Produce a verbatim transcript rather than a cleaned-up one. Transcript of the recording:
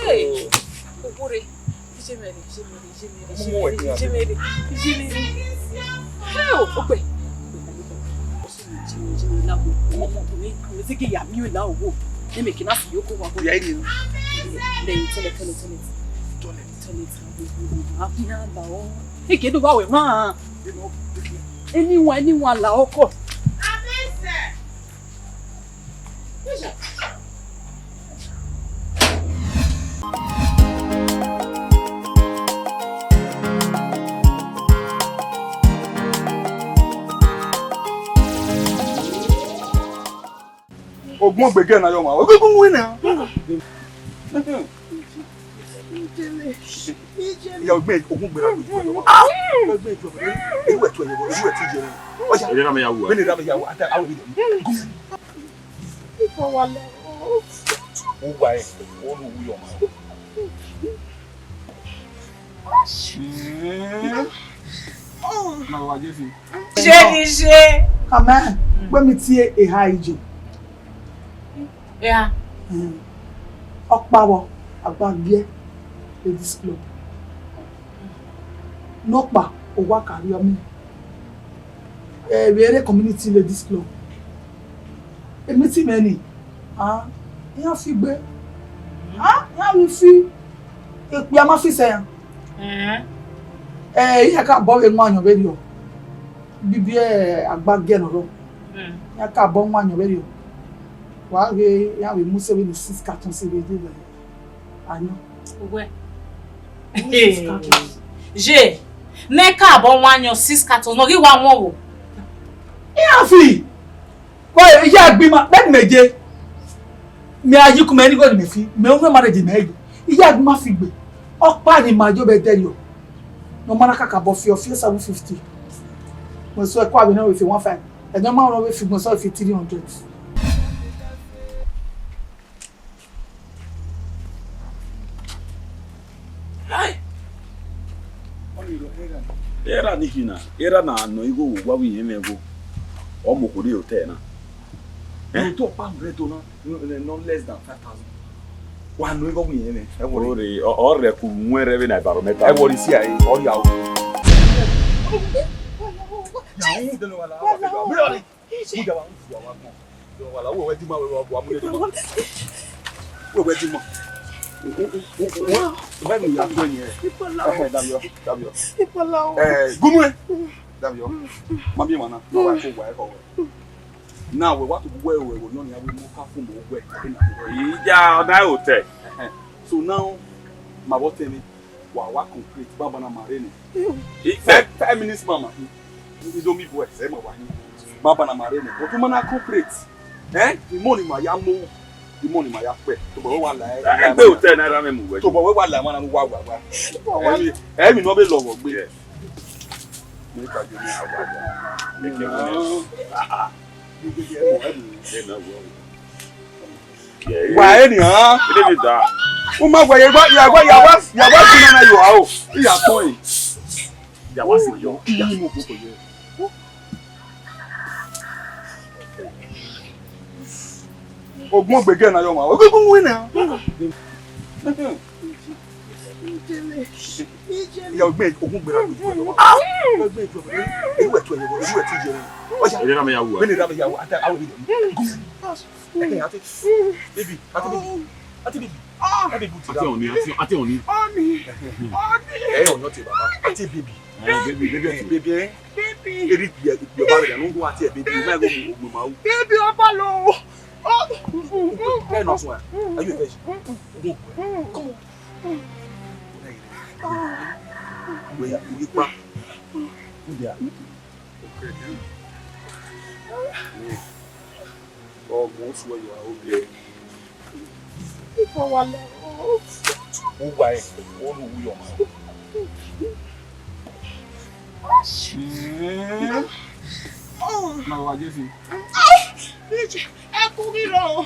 Hey, owore. Ijemere, ijemere, ijemere, ijemere, ijemere, ijemere. Hey, o, ogbe. Ijemere, ijemere, la wo. Ọmọ, ọmọ, ọmọ, ọmọ, zigi ya mi o la wo. Ne me kina si yo ko wa ko. Ya iri. Le, toilet, toilet, toilet. Toilet. Toilet. Abi na la o. Eke do ba we ma. Anyone, anyone la o ko. Ogun ogbe gẹ na yọ ma. Ogun ogun wẹ na. Ya ogbe ogun gbe na. Ogbe ju. Ewu ẹtu ẹyẹ, ewu ẹtu je. Oya. Oya na me ya wu. Bene na me ya wu. Ata awu bi. Ipa wa la. O wa e, o lu wu yọ ma. Mm. Ma wa je fi. Ṣé kì í ṣe? Amen. Wẹ mi tie eha ije. Yeah. Mm. Ọkpa vbọ, Agbagiẹ Ladies Club. Nọkpa, owa ka rriọ mẹ. Eh, vbe ere Community Ladies Club. Emiti mẹ ni, ah, iran fi gbe. Ah, iran vbe fi, ekpia ma fi sẹ iran. Eh. Eh, iran ka bọ vbe wan ayọn vberriọ. Bibi, eh, Agbagiẹ nọ rọ. Mm. Iran ka bọ wan ayọn vberriọ. Wa ghe, iran vbe mu sẹ vbe ni six cartons vbe dee vbe ayọn. Uwẹ. Six cartons. Je, ne ka bọ wan ayọn six cartons, nọ ghi wa wọn wo. Iran fi. Ko, iye agbima, bẹghe mẹ je. Mẹ a yi ku mẹ ni gho ni mẹ fi. Mẹ unu ma de je mẹ yi. Iye agbima fi gbe. Ọkpa ni ma yo bẹ dẹ yo. Ne ọ ma na kakabọ fi, ọ fi seven fifty. Mẹ so ẹkua vbe nọ vbe fi one five. Ẹdẹ ma rọ vbe fi gbọn so fi three hundred. Hai! Erha ni khin na, erha na nọ igho vbe owa vbe irẹn mwẹ igho. Ọ mu okhuo rrie otọ na. Eh? Otọ ọkpa hundred dollar, no, no less than five thousand. Wa nọ igho vbe irẹn mwẹ. Ẹ wọrọ. Ore, ọ, ọ rẹ ku muẹn rẹ vbe na environmental. Ẹ wọrọ isi a, ọ ya o. Ya, u de no wa la, wa fe ba. Mudia wa, mudia wa gbọn. Mudia wa la, wẹ wẹ di ma, wẹ wẹ wa mu le. Wẹ wẹ di ma. Wẹ mi ya gbẹ yẹn. Ẹhẹ, Dayọ, Dayọ. Eh, gunu ẹ. Dayọ. Ma bi ma na, ma wa ko wa ẹ kọ wẹ. Na wẹ wa to wẹ wẹ wẹ yọ ni a wẹ mo ka fun mo wẹ. Iya, ọ da hotel. Ẹhẹ. So now, ma bọ tẹ mi. Wa wa concrete, baba na ma rre nẹ. Five, five minutes, mama. Indomie boy, sẹ ma wa ni. Baba na ma rre nẹ. But ma na concrete. Eh? The money ma ya mo. The money ma ya pẹ. To bọ wa la. Ẹ gbe hotel na ra mẹ mu wẹ. To bọ wa la, ma na mu wa wa wa. Emi, emi no be lọghọ gbe. Yes. Me ka je mi wa wa. Me ke wa. Ah, ah. Ẹ na wọ. Wa eni han. Ede mi da. U ma wẹ ya wa, ya wa, ya wa, ya wa di na yo a o. Iya kpọn e. Ya wa si yo. Iyi mu koko ye. Ogun ogbe gẹ na yọ ma. Ogun ogun wẹ na. Ya ogbe ogun gbe na. Ogbe ju. Ewu ẹtu ẹyẹ, ewu ẹtu je. Oya. Ede na me ya wu. Bene na me ya wu. Ata awu bi. Ẹ, ati, baby, ati, baby, ati, baby, ati, baby, ati, ọni, ati, ati, ọni. Ọni, ọni. Ẹ, ọni ọtẹ baba, ati, baby. Ẹ, baby, baby, ati, baby, ẹ. Baby. Eri gbe, gbe ọba rẹ, no go ati, baby, o ma go, go, go, ma o. Baby, ọba lo. Ẹ, no, so, are you a virgin? Go, go. Come on. Wẹ ya, wẹ pa. Yeah. Ọmọ oṣù ẹyọ ahọ bẹ. Ipa wa la. Ó wà ẹ, ó lù wí ọmọ. Mm. Náà wá Jésù. Ẹ kú rírọ o.